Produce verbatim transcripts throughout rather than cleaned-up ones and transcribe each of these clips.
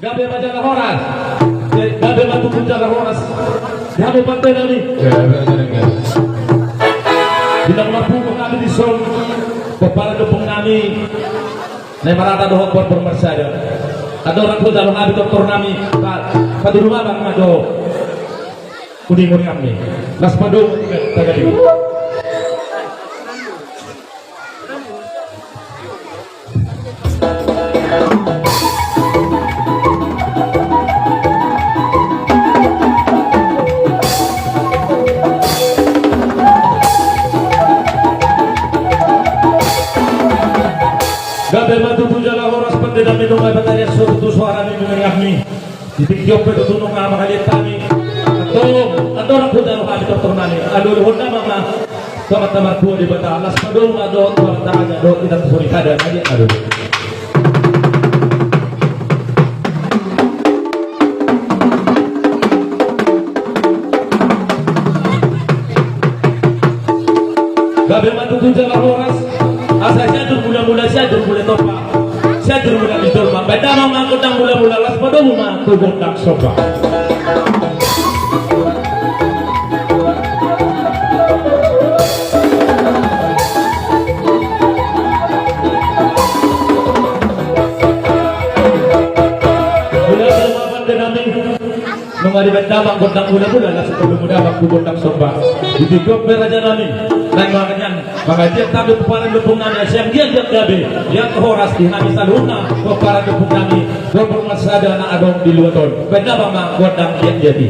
Gabe ma jala horas. Gabe ma tutu jala horas. Di hamu pande nami. Di na marpungu hami dison, pomparan ni ompung nami na i marata dohot porpor marsada. Andorang hujalo hami tortor nami, pa, patudung abang ma jo. Uning, uninganmi. Las ma domu tagadi. Gabe ma tutu jala horas pande nami, nunga i batarian so tutu soara ni nunga ni ami. Di tingki on pe tutu nunga mangaliat hami. Antong, andorang hujalo hami tortor nami, alualuhon nama ma tu Amanta Martua Debata, las ma domu ma dohot tu Amanta Raja dohot inanta soripada, na dia ma dohot. Gabe ma tutu jala horas. Asa Sianjur Mulamula, Sianjur Mula Tompa, Sianjur Mula ni jolma. Baen damang ma gondang mulamula, las ma domu ma tu gondang somba. Mula jolma pande nami. Nunga dibaen damang gondang mulamula, las ma domu damang tu gondang somba. Di tingki on pe raja nami, naeng mangan, mangajian hami pomparan ni ompung nami, asa anggiat gabe, anggiat horas di hami saluhutna pomparan ni ompung nami, porpor marsada na adong di luat on. Baen damang ma gondang anggiat i.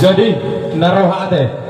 Jadi, na roha ate.